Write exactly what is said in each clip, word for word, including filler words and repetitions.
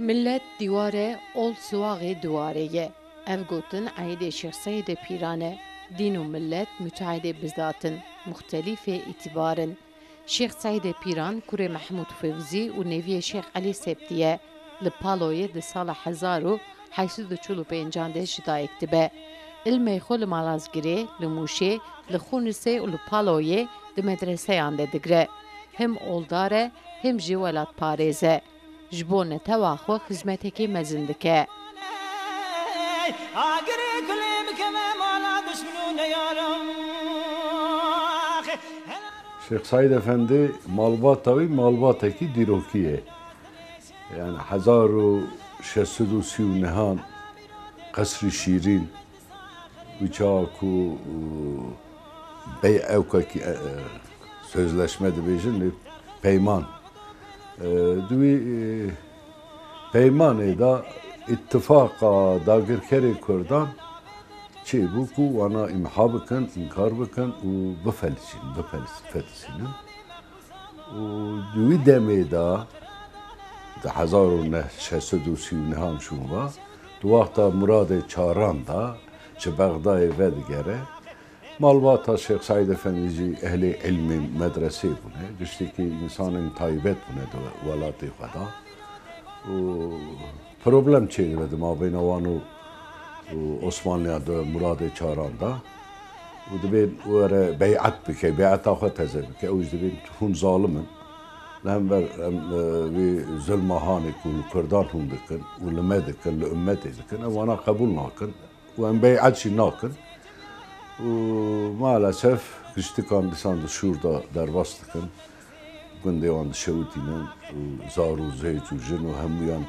Millet dîwar e, ol siwaxê diwarê ye. Ev gotin eydê Şêx Seydê Pîran e. Dîn û millet müteîdê bizat in, muxtelîfê îtîbar in. Şêx Seydê Pîran kurê Mehmûd Fevzî û neviyê Şêx Elî Septî ye. Li Paloyê di sala hezar û heşt sed û çil û pêncan de ji dayik dibe. Ilmê xwe li Malazgirê, li Mûşê, li Xunisê û li Paloyê di medreseyan de digre. Him oldar e, him jî welatparêz e. Ji bo netewa xwe xizmetekî mezin dike. Şêx Seîd Efendî malbata wî malbatekî dîrokî ye. Yani hezar û şeş sed û sî û nehan Qesrî Şîrîn, wî çawa ku, e, bey ewkekî, e, e, sözleşme dibêjin, lê peyman. E, di wî, e, peymanê de îtifaqa dagirkerê Kurdan çêbû ku wana îmha bikin, înkar bikin û bifelisînin, bifelis-, fetisînin. Û di wî demê de, di hezar û neh şeş sed û sî û nehan şûn ve, di wexta Muradê Çaran de ji Bexdayê vedigere, malbata Şêx Seîd Efendî jî ehlê ilmê medresê bûne, giştekî însanên taybet bûne di welatê xwe de. Û problem çêdibe di mabêna wan û, û Osmanliya di Muradê Çaran de. Û dibên were bey'et bike, bey'eta xwe teze bike. Ew jî dibên hûn zalim in. Li hember em, e, vê zulma hanê ku li Kurdan hûn dikin û li me dikin, li ummetê dikin, em wana qebûl nakin. Û em bey'et jî nakin. Û maalesef giştikan dîsan di şûr de derbas dikin. Gundê wan dişewitînin û zar û zêç û jin û hemûyan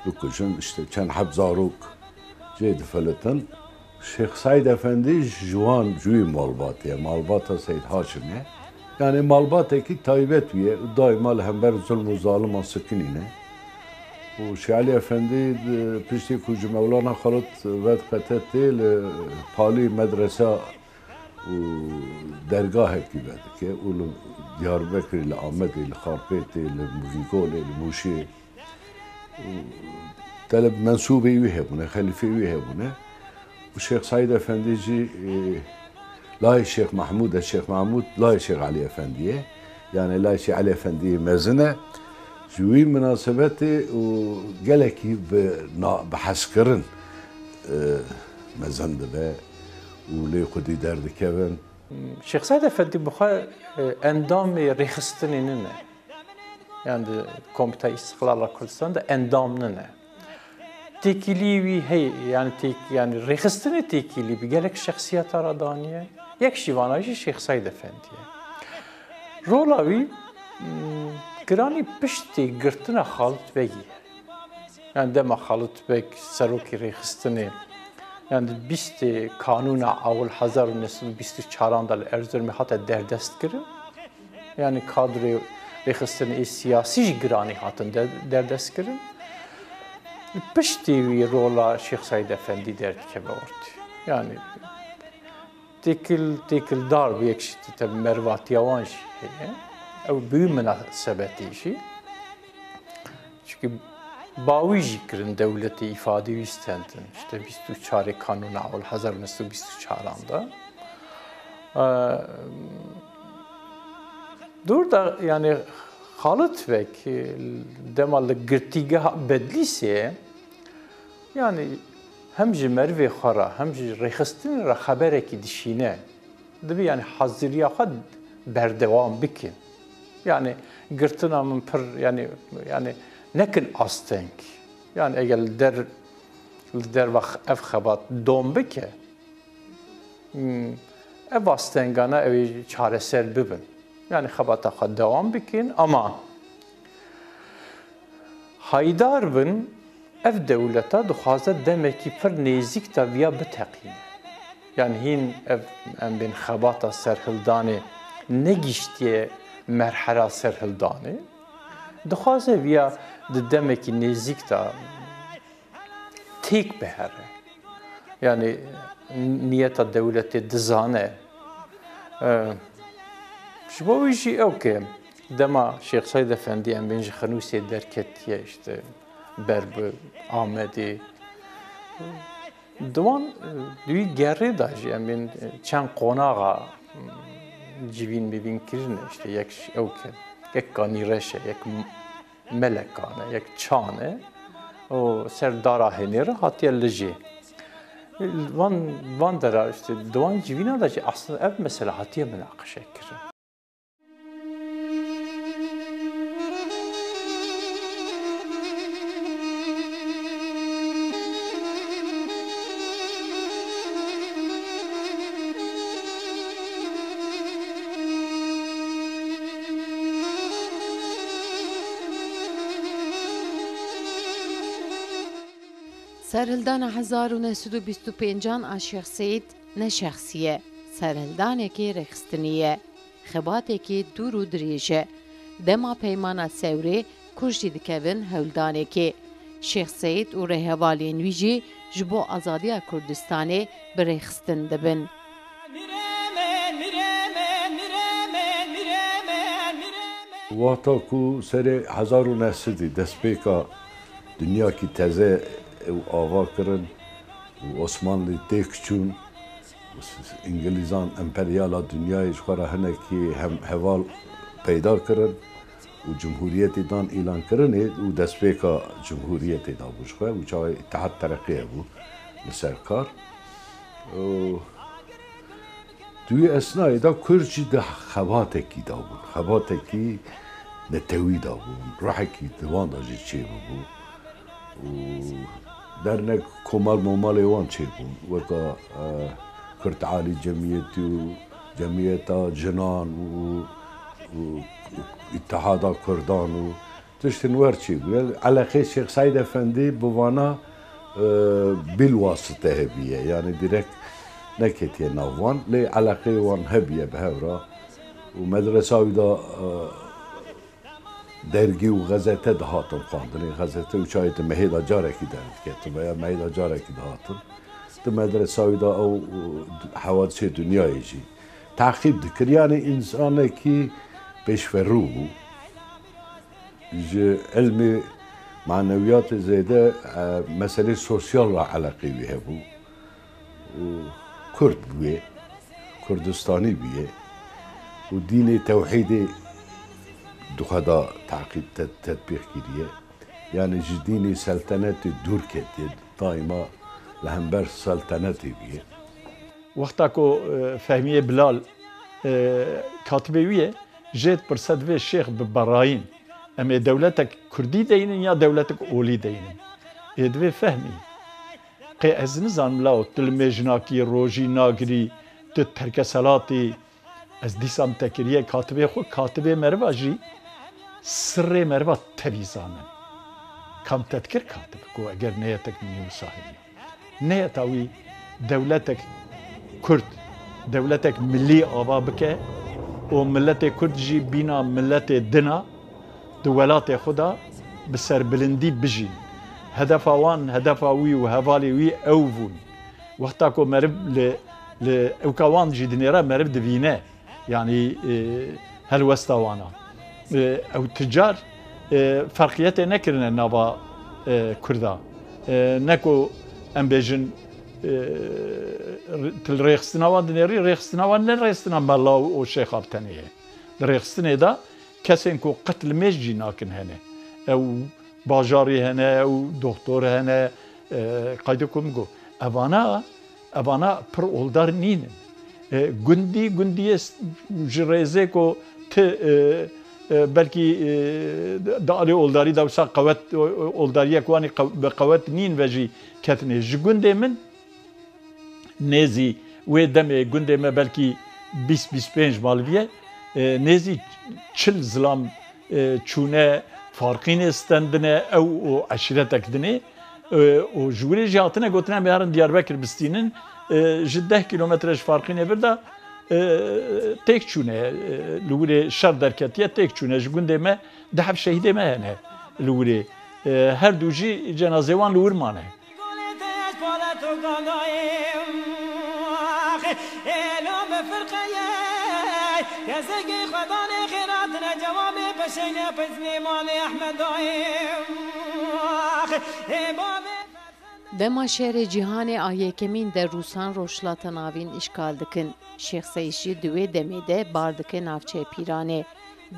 dikujin. İşte çend heb zarok jê difilitin. Şêx Seîd Efendî ji wan, ji wî malbatê ye. Malbata Seîd Haşim ye. Yani malbatekî taybet wî ye û daîma li hember zulm û zaliman sikinîne. Û Şêx Elî Efendî, e, piştî ku ji Mewlana Xalit vediqete tê li Palî medresa û dergahekî vedike û li Diyarbekirê, li Amedê, li Xarpêtê, li Mûrîgolê, li Mûşê û teleb mensûbê wî hebûne, xelîfê wî hebûne. Û Şêx Seîd Efendî jî, e, layê Şêx Mehmûd e, Şêx Mehmûd layê Şêx Elî Efendî ye. Yani layê Şêx Elî Efendî yê mezin e. Ji wî minasebetê û gelekî bi na-, bi hezkirin, e, mezin dibe û lê xwedî derdikevin. Şêx Seîd Efendî bi xwe, e, endamê rêxistinê nine. Yani di Komîteya Îstiqlala Kurdistan de endam nine. Têkilî wî heye, yani têk-, yani rêxistinê têkilî bi gelek şexsiyeta re daniye. Yek ji vana jî Şêx Seîd Efendî ye. Rola wî, m, giranî piştê girtina Xalit Begî ye. Yani dema Xalit Beg serokê rêxistinê, yani di bîstê Kanûna Ewil hezar û neh sed û bîst û çaran de li Erzurumê hate derdestkirin. Yani kadroyê rêxistinê ê siyasî jî giranî hatin de-, derdestkirin. Piştî wî rola Şêx Seîd Efendî derdikeve ortê. Yani têkil, têkildar bû, yek jî te-, merivatiya wan jî heye. Ew bi wî minasebetê jî. Çimkî bawî jî kirin dewletê, îfadê wî stendin. İşte bîst û çarê Kanûna Ewil hezar û neh sed û bîst û çaran de. Eee, Dûr de, yani Xalit Beg, e, dema li girtîgeha Bedlîsê, yani hem ji merivê xwe re, hem ji rêxistinê re xeberekî dişîne. Dibe yani haziriya xwe berdewam bikin. Yani girtina min pir, yani, yani nekin asteng. Yani eger li der, li derva ev xebat dom bike, Hmm, ev astengana ew ê çareser bibin. Yani xebata xwe dewam bikin, ama haydar bin, ev dewleta dixwaze demekî pir nêzîk de viya biteqîne. Yani hîn ev, em bên xebata serhildanê negihiştiye merhela serhildanê. Dixwaze viya di demekî nêzîk de têk bihere. Yani niyeta dewletê dizane. E, ji bo wî jî ew ke dema Şêx Seyd Efendî em bên ji Xinûsê derketiye, işte ber bi Amedê. Di wan, e, di wî gerê de jî em ên, e, çend qonaxa, m, civîn mivîn kirine, işte, yek ş-, ew ke, yek kanîreş e, yek m-, melekan e, yek çan e, û ser dara hênê re hatiye lijê. Van, van dera, işte, di wan civîna de jî aslında ev mesele hatiye minaqeşe kirin. Serhildana hezar û neh sed û bîst û pêncan a Şêx Seîd ne şexsî ye, serhildanekê rêxistinî ye. Xebatekî dûr û dirêj e. Dema peymana Sewrê Kurd jî dikevin hewldanekê. Şêx Seîd û rêhevalên wî jî ji bo azadiya Kurdistanê bi rêxistin dibin. Wexta ku serê hezar û neh sedî destpêka dinyakî teze ew ava kirin û Osmanlî têk çûn, Îngilîzan emperyala dinyayê ji xwe re hinekî hem heval peyda kirin û cumhuriyetê dan îlankirinê û destpêka cumhuriyetê dabû ji xwe û çawa Îtihad Tereqî hebû li ser kar. Û di wî esnayê de Kurd jî di xebatekî dabûn, xebatekî netewî dabûn, ruhekî di wan de jî çêbibû. û dernek komal momalê wan çêbûn, weka, e, Kurd Alî Cemiyetî û Cemiyeta Cinan û, û Îtihada Kurdan û tiştên wer çêbûye. Eleqê Şêx Seîd Efendî bi vana, e, bîlwasite hebiye, yanî direkt neketiye nav wan, lê eleqê wan hebiye bi hev re û medresa wî de, e, dergî û xezete dihatin xwendinê. Xezete û çayê di mehê de carekî derdiketin veya mehê de carekî dihatin. Di medresa wî de ew, û, hewadisê dinyayê jî teqîb dikir. Yanî însanekî pêşverû bû. Ji ilmê manewiyatê zêde, e, meselê sosyal re eleqê wî hebû. û Kurd bûye, Kurdistanî bûye û dînê tewhîdê di xwe de teqîb, te-, tetbîq kiriye. Yanî ji dînê seltenetê dûr ketiye, daîma li hember seltenetê bûye. Wexta ku, e, Fehmiyê Bilal, e, katibê wî ye, jê dipirse divê şêx bi berayîn, em ê dewletek kurdî deynin ya dewletek olî deynin? Ê divê Fehmî. Qê ez nizanim lawo tu li mêj nakî, rojî nagirî, tu terkeselatî, ez dîsa min te kiriye katibê xwe, katibê meriva jî sirrê meriva tevî zanin. Kam te dikir katib ku eger neyetek min wisa hebî. Neyeta wî dewletek kurd, dewletek milî ava bike û miletê kurd jî bîna miletê din a di welatê xwe de bi serbilindî bijîn. Hedefa wan, hedefa wî û hevalê wî ew bûn. Wexta ku meriv li, li ewka wan jî dinêre, meriv divîne. Yanî, e, helwesta wan a. E, ew ti car, e, ferqiyetê nekirine nava, e, Kurda. E, ne ku em bêjin, e, r-, tu li rêxistina wan dinêrî, rêxistina wan ne rêxistina mela û şêxa bi tenê ye. Di rêxistinê de kesên ku qet li mêj jî nakin hene. Ew bajarî hene, ew doxtor hene, e, qayde ku min got. Evana, evana pir oldar nînin. E, gundî, gundiyê s-, ji rêzê ku ti, e, e, belkî, e, di alî oldarî de wisa qewet, o-, o-, oldariyek wanî qew-, bi qewet nîn ve jî ketinê. Ji gundê min, nêzî wê demê gundê me belkî bîst bîst pênc mal bîye, e, nêzî çil zilam, e, çûne, farqînê stendine, ew û eşîretek dinê, e, û ji wirê jî hatine gotin, em ê herin Diyarbekir bistînin, e, ji deh kîlometre ji farqînê vir de, e, têk çûne, e, li wirê şer derketiye, têk çûne, ji gundê me du heb şehîdê me hene li wirê. E, her du jî cenazê wan li wir mane. Dema şerê cîhanê a yekemîn de Rûsan Rojhilata Navîn îşgal dikin. Şêx Seîd jî di wê demê de bar dike navçeyê Pîranê.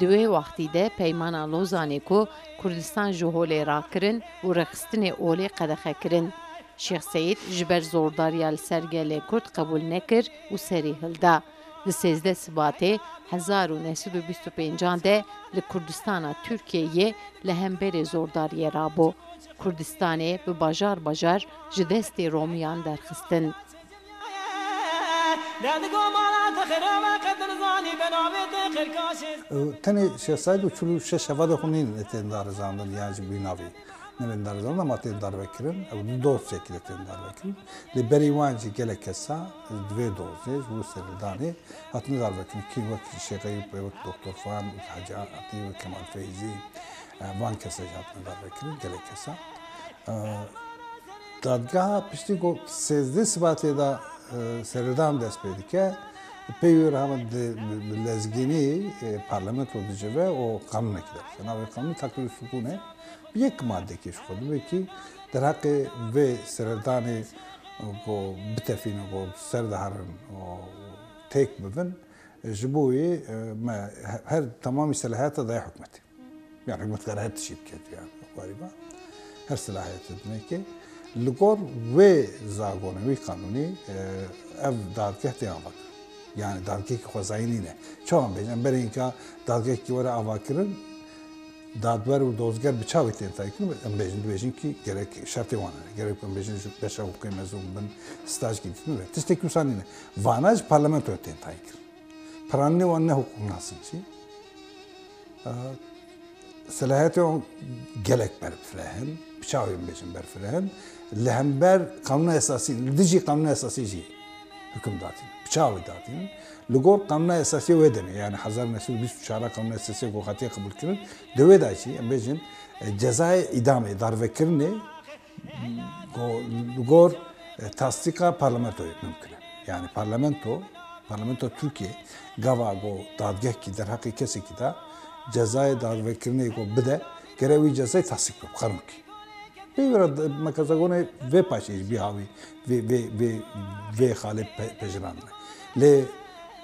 Di wê wextî de Peymana Lozanê ku Kurdistan ji holê rakirin û rêxistinê olê qedexe kirin. Şêx Seîd ji ber zordariya li ser gelê Kurd qebûl nekir û serî hilda. Di sêzdeh Sibatê hezar û neh sed û bîst û pêncan de li Kurdistana Tirkiyeyê li hemberê zordariyê rabû. Kurdistanê bi bajar bajar ji destê Romiyan derxistin. Tenê Şêx Seîd û çil û şeş hevalê xwe nînin ê tên darizandin yan jî bînavî. Nebe darizandin ama tên darvekirin, ew di doz şekilde tên darvekirin. Lê berî wan jî gelek kesa, e, di vê dozê, ji bo serhildanê hatine darvekirin. Kî wek Şêx Eyûb, wek Doktor Fuad, wek Hecî Atî, wek Kemal Feyzî, e, van kesa jî hatine darvekirin, gelek kesa. E, Dadgeha piştî ku sêzdeh Sibatê de, e, serhildan dest pê dike, pey wê re hema di, bi, bi lezgînî, e, parlamento dicive û qanûnek derxe. Navê qanûnê taklîdû sukûn e. Bi yek madekî ji xwe dibê kî derheqê vê serhildanê ku bitefînin ku ser de herin û têk bibin, ji bo wê, e, me he-, her temamî selahiyeta daye hikûmetê. Yani hikûmet kare her tiştî biket yani. Galiba her selahiyetê dinê kê. Li gor wê zagonê, wî qanûnî, e, ev dadgeh tê ava kirin. Yani dadgehekî xwezayî nîne. Çawa em bêjin? Em berê înka dadgehekî were ava kirin, dadwer û dozger bi çavê tên tayîn kirin, em bêjin, dibêjin kî gerek şertê wan hene. Gerek em bêjin ji beşa hukukê mezûn bin, staj kî dikin ve. Tiştekî wisa nîne. Vana ji parlamentoyê tên tayîn kirin. Piranînê wan ne hukuknas in jî. Selahiyetê wan gelek berfireh in, bi çavê em bêjin berfireh in. Li hember Qanûna Esasî, li dijî Qanûna Esasî jî hukm datîn, bi çavê datîn. Li gor Qanûna Esasî wê demê, yani hezar neh sed û bîst û çar Qanûna Esasî ku hatiye qebûlkirin, di wê de jî em bêjin, e, cezayê îdamê, darvekirinê, ku li gor, e, tasdîqa parlamentoyê mimkun e. Yani parlamento, parlamento Tirkiyê gava ku dadgehkî derheqê kesekî de cezayê darvekirinê ku bide, gere wî cezayê tasdîq bibe, qanûnkî. Pê wira me keza gonê vê paşê jî bî hawî vê, vê, vê, vê xalê pe-, pejirandine. Lê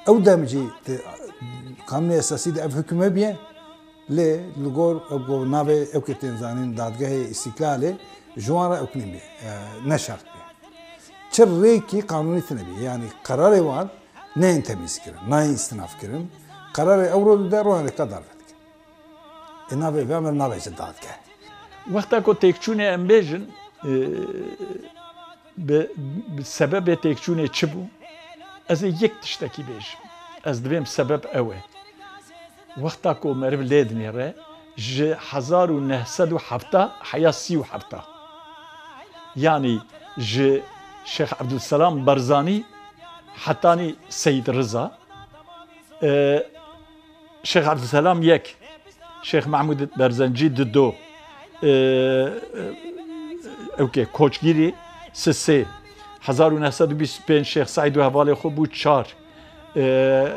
ew dem jî di Qanûnê Esasî de ev hukme biye, Lê li gor ew ku navê ew ke tên zanîn Dadgehê Îstîklalê, ji wan re ew nîn bê, e, ne şert bê. Çi rêkî qanûnî tune bê. Yanî qerarê wan neyên temîz kirin, nayên îstinaf kirin. Qerarê ew rol dide, wan rêka darve dikin. Ê navê vê me navê ji dadgeh. Wexta ku têkçûnê em bêjin, e, Bi, bi sebebê têkçûnê çi bû? Ez ê yek tiştekî bêjim. Ez divêm sebeb ew e. Wexta ku meriv lê dinêre, ji hezar û neh sed û hefta heya sî û hefta. Yanî ji Şêx Ebdulselam Barzanî hetanî Seyîd Riza, e, Şêx Ebdulselam yek, Şêx Mehmûd Berzencî dido, e, ewkê Koçgirî sisê, hezar û neh sed û bîst û pênc Şêx Seîd û hevalê xwe bû çar, e,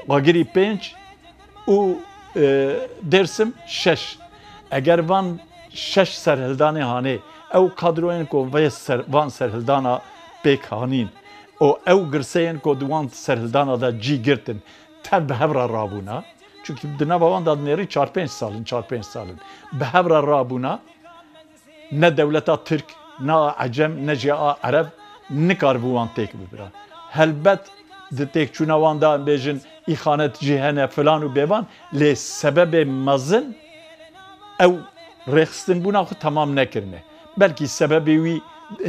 Agirî pênc û, e, Dêrsim şeş. Eger van şeş serhildanê hanê, ew kadroyên ku vê ser, van serhildana pêk hanîn û ew girseyên ku di wan serhildana de cî girtin, tev bi hev re rabûna. Çunkî di nava wan de dinêrî çar pênc sal in, çar pênc sal in. Bi hev re rabûna, ne dewleta Tirk, ne a Ecem, ne jî a Ereb nikaribû wan têk bibira. Helbet di têkçûna wan de em bêjin îxanet jî hene, filan û bêvan, lê sebebê mezin ew rêxistinbûna xwe temam nekirine. Belkî sebebê wî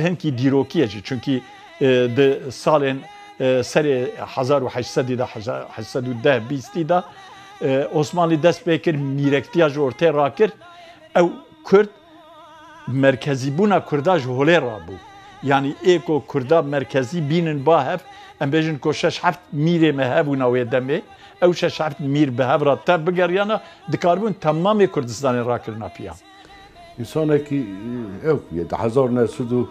hinkî dîrokî ye jî. Çunkî, e, di salên, e, serê hezar û heşt sedî de, heza-, heşt sed û deh bîstî de, e, Osmanlî dest pê kir, mîrektiya ji ortê rakir. Ew Kurd merkezîbûna Kurda ji holê rabû. Yanî ê ku Kurda merkezî bînin ba hev, em bêjin ku şeş heft mîrê me hebûna wê demê, ew şeş heft mîr bi hev re tev bigeriyana, dikaribûn temamê Kurdistanê rakirina piya. Însanekî, ew ku ye, di hezar neh sed û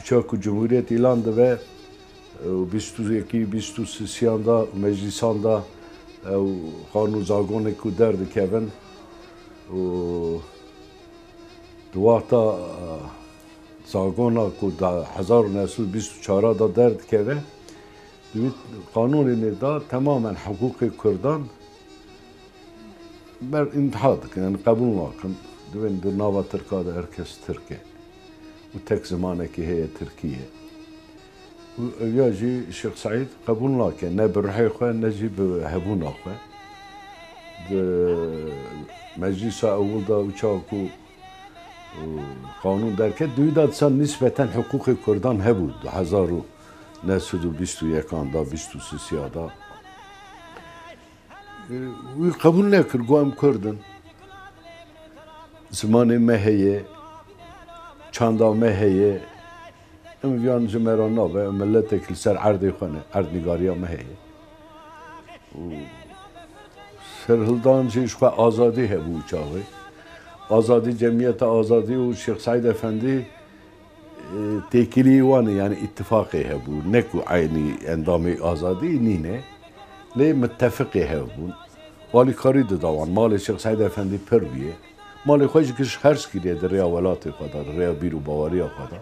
çar ku Cumhuriyet îlan dibe, û bîst û yekî, bîst û sisiyan de û meclîsan de ew qanûn û zagonê ku derdikevin û Di wexta, e, zagona ku di hezar û neh sed û bîst û çar de derdikeve, di wî qanûnê da temamen hiqûqê Kurdan ber întiha dikin, yani qebûl nakin. Divên di nava Tirka de her kes Tirk e û tek zimanekî heye Tirkî ye. Û ev ya jî Şêx Seîd qebûl nake, ne bi ruhê xwe, ne jî bi hebûna xwe. Di meclîsa ewil de û çawa ku, û, qanûn derket, di wî de disa nisbeten hiqûqê Kurdan hebû, di hezar û neh sed û bîst û yekan da, bîst û sisiya da. Wî qebûl nekir, got, "Em Kurd in. Zimanê me heye, çanda me heye. Em viyan ji me re nabe, em miletek li ser erdê xwe ne, erdnîgariya me heye." Û serhildan jî ji xwe azadî hebû çaxê. Azadî, Cemiyeta Azadî û Şêx Seîd Efendî e, têkilî wan e, yani îtifaqê hebû, ne ku eynî endamê Azadî nîne, lê mittefiqê hev bûn. Alîkarî dida wan, malê Şêx Seîd Efendî pir bûye. Malê xwe jî giş xerc kiriye di rêya welatê xwe de, di rêya bîr û baweriya xwe de.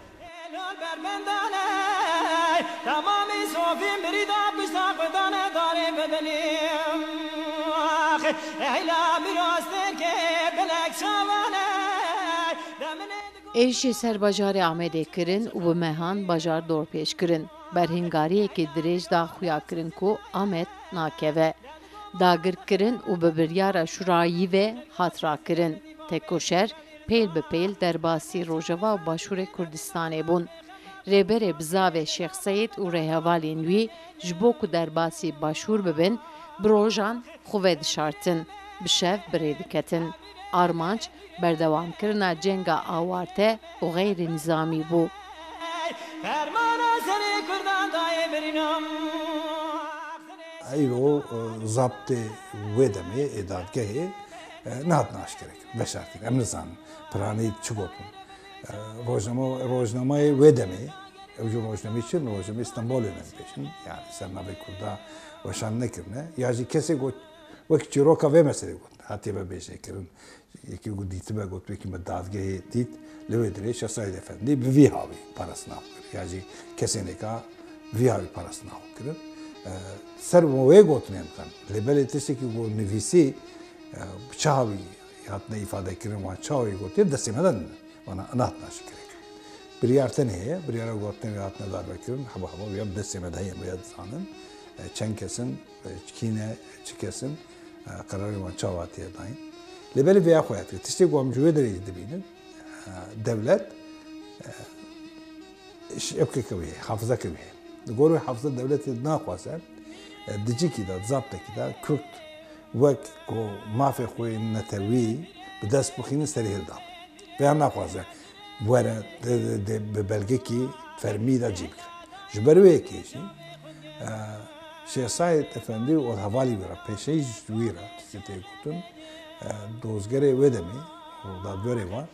Êrîşê ser bajarê Amedê kirin û bi mehan bajar dorpêç kirin. Berhêngariyekê dirêj da xuya kirin ku Amed nakeve. Dagir kirin û bi biryara şurayî ve hat rakirin. Tekoşer pêl bi pêl derbasî Rojava û Başûrê Kurdistanê bûn. Rêberê bizavê Şêx Seîd û rêhevalên wî ji bo ku derbasî Başûr bibin, bi rojan xwe vedişartin, bi şev bi rê diketin. Armanc berdewamkirina cenga awarte û xeyrê nîzamî bû. Eyro, e, zabtê wê demê ê dadgehê, e, nehatine aşkerekirin, veşartin. Em nizanin piranî çi gotin. E, rojnama-, rojnamayê wê demê, ew jî rojnameyê çi? Rojnameyê Stenbolê ne dibêjin. Yani ser navê Kurda weşan nekirine. Ya jî kesê got, wek çîroka vê meselê got, hatiye vebêjekirin. Yekî ku dîtibe got, wekî me dadgehê dît, li wê dirê Şêx Seîd Efendî bi vî hawî parastina xwe kir. Ya jî kesêneka vî hawî parastina xwe kirin. E, ser wê gotinên xwe. Lê belê tiştekî ku nivîsî, e, bi çi hawî hatine îfadekirin, wan çawa wî gotiye, destê me de nîne. Wana, nehatine aşkerekirin. Biryar tenê heye, biryara gotinê wê hatine darvekirin, heba heba wê ya bi destê me de heye, wê ya dizanin. E, çend kes in, e, kî ne, çi kes in, e, qerarê wan çawa hatiye dayîn. Lê belê vêya xwe ya dike. Tiştê ku em ji wê derê jî dibînin, e, dewlet, e, ş-, ewkeke wî heye, hafizeke wî heye. Li gor wê hafiza dewletê naxwaze, e, di cîkî de, di zabtekî de Kurd wek ku mafê xwe yên netewî bi dest bixînin serî hilda. Vêya naxwaze were, de, de, de, bi belgekî fermî de cî bigire. Ji ber wê yekê jî, e, Şêx Seîd Efendî û hevalî wî re, pêşeyî ji wî re, tiştê tê gotin, e, dozgerê wê demê û dadwerê wan,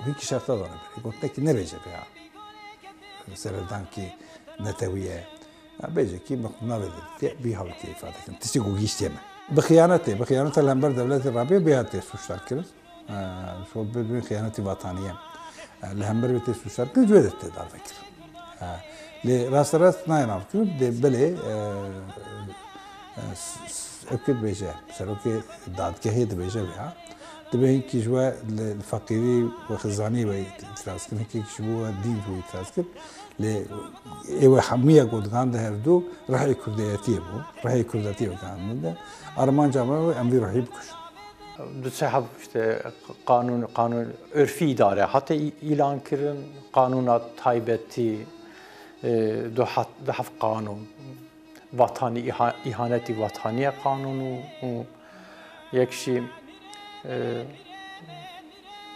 hînkî şerta dane berê. Gotinekî nebêje vêya serhildankî netewî ye. Ya bêje kî min navê de dîtiye, bî hawî tê îfade kirin. Tiştê ku gihîştiye me. Bi xiyanetê, bi xiyaneta li hember dewletê rabê bêya tê sûcdar kirin. E, şo bi, bi xiyanetî vataniye. E, li hember wê tê sûcdar kirin, ji wê de tê darve kirin. E, lê rasterast nayê nav kirin, dê belê, e, e, s-, s-, ew kê dibêje, serokê dadgehê dibêje vêya. Dibê hinkî ji we li, li feqîrî û xizanî we îtiraz kir, hinkî ji bo we dîn ji we îtiraz kir. Lê ê we hemû ye ku digan di hevdu rihê kurdeyetiyê bû, rihê kurdetiyê we digan de. Armanca me em vî rihî bikujin. Du sê heft işte kanun, kanun örfî îdare hate î-, îlan kirin, kanuna taybetî, e, du hat-, du heft kanun, vatanî, îha-, îhanetî vataniye kanun û, û yek jî, e,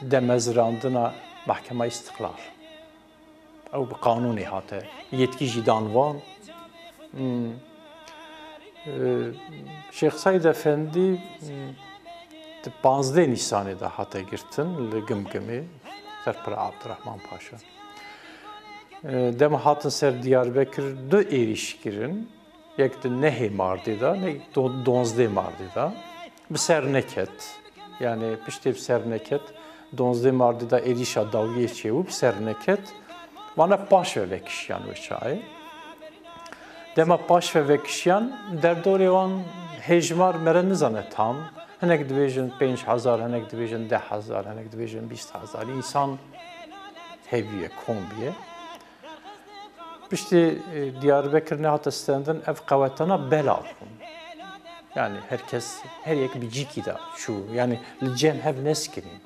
demezirandina Mehkema Îstiqlal. Ew bi qanûnê hate. Yetkî jî dan wan. Hmm. Ee, Şêx Seîd Efendî, hmm, di panzdeh Nîsanê de hate girtin li Gimgimê, ser Pir Abdurrahman Paşa. Ee, dema hatin ser Diyarbekir du êrîş kirin. Yek di nehê Mardê de, yek do-, donzdeh Mardê de. Bi ser neket. Yani piştê bi ser neket, Donzdeh Mardî de êrîşa dawiyê çêbû, bi ser neket. Vana paş ve vekişiyan wê çayê. Dema paş ve vekişiyan, derdorê wan hêjmar mere nizane tam. Hinek dibêjin pênc hezar, hinek dibêjin deh hezar, hinek dibêjin bîst hezar. Însan hevîye, kom biye. Piştî, e, Diyarbekir nehate stendin, ev qewetana bela bûn. Yani her kes, her yek bi cîkî de çû. Yani li cem hev neskirîn.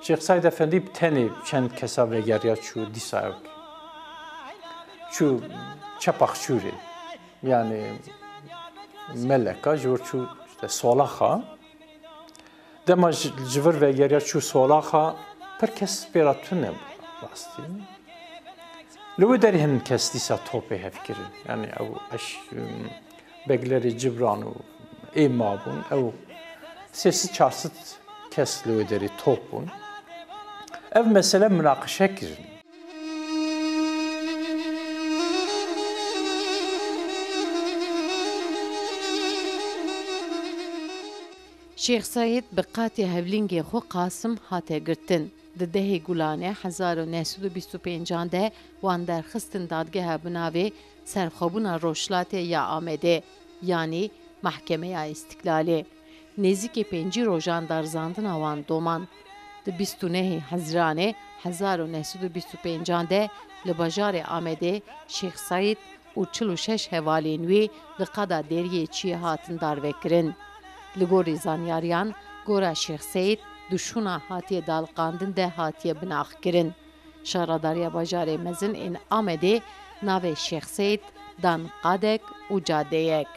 Şêx Seîd Efendî bi tenê çend kesa vegeriya çû dîsa ew. Çû Çepaqçûrê. Yani Meleka, ji wir çû işte Solaxa. Dema ji, ji vir vegeriya çû Solaxa, pir kes pê re tune bû, rastî. Li wê derê hin kes dîsa topê hev kirin. Yani ew eş, ım, beglerê Cibran û ê mabûn, ew sê sed çar sed kes li wê derê top bûn. Ev mesele minaqeşe kirin. Şêx Seîd bi qatê hevlîngê xwe Qasim hate girtin. Di dehê Gulanê hezar û neh sed û bîst û pêncan de wan derxistin dadgeha bi navê Serxwebûna Rojhilatê ya Amedê, yanî Mehkemeya Îstîklalê. Nêzîkî pêncî rojan darizandina wan domand. Di bîst û nehê Hezîranê hezar û neh sed û bîst û pêncan de li bajarê Amedê Şêx Seîd û çil û şeş hevalên wî li qada deriyê çiyê hatin darvekirin. Li gorî zanyariyan, gora Şêx Seîd di şûna hatiye daliqandin de hatiye binaxkirin. Şaredariya bajarê mezin ên Amedê navê Şêx Seîd dan qadek û cadeyek.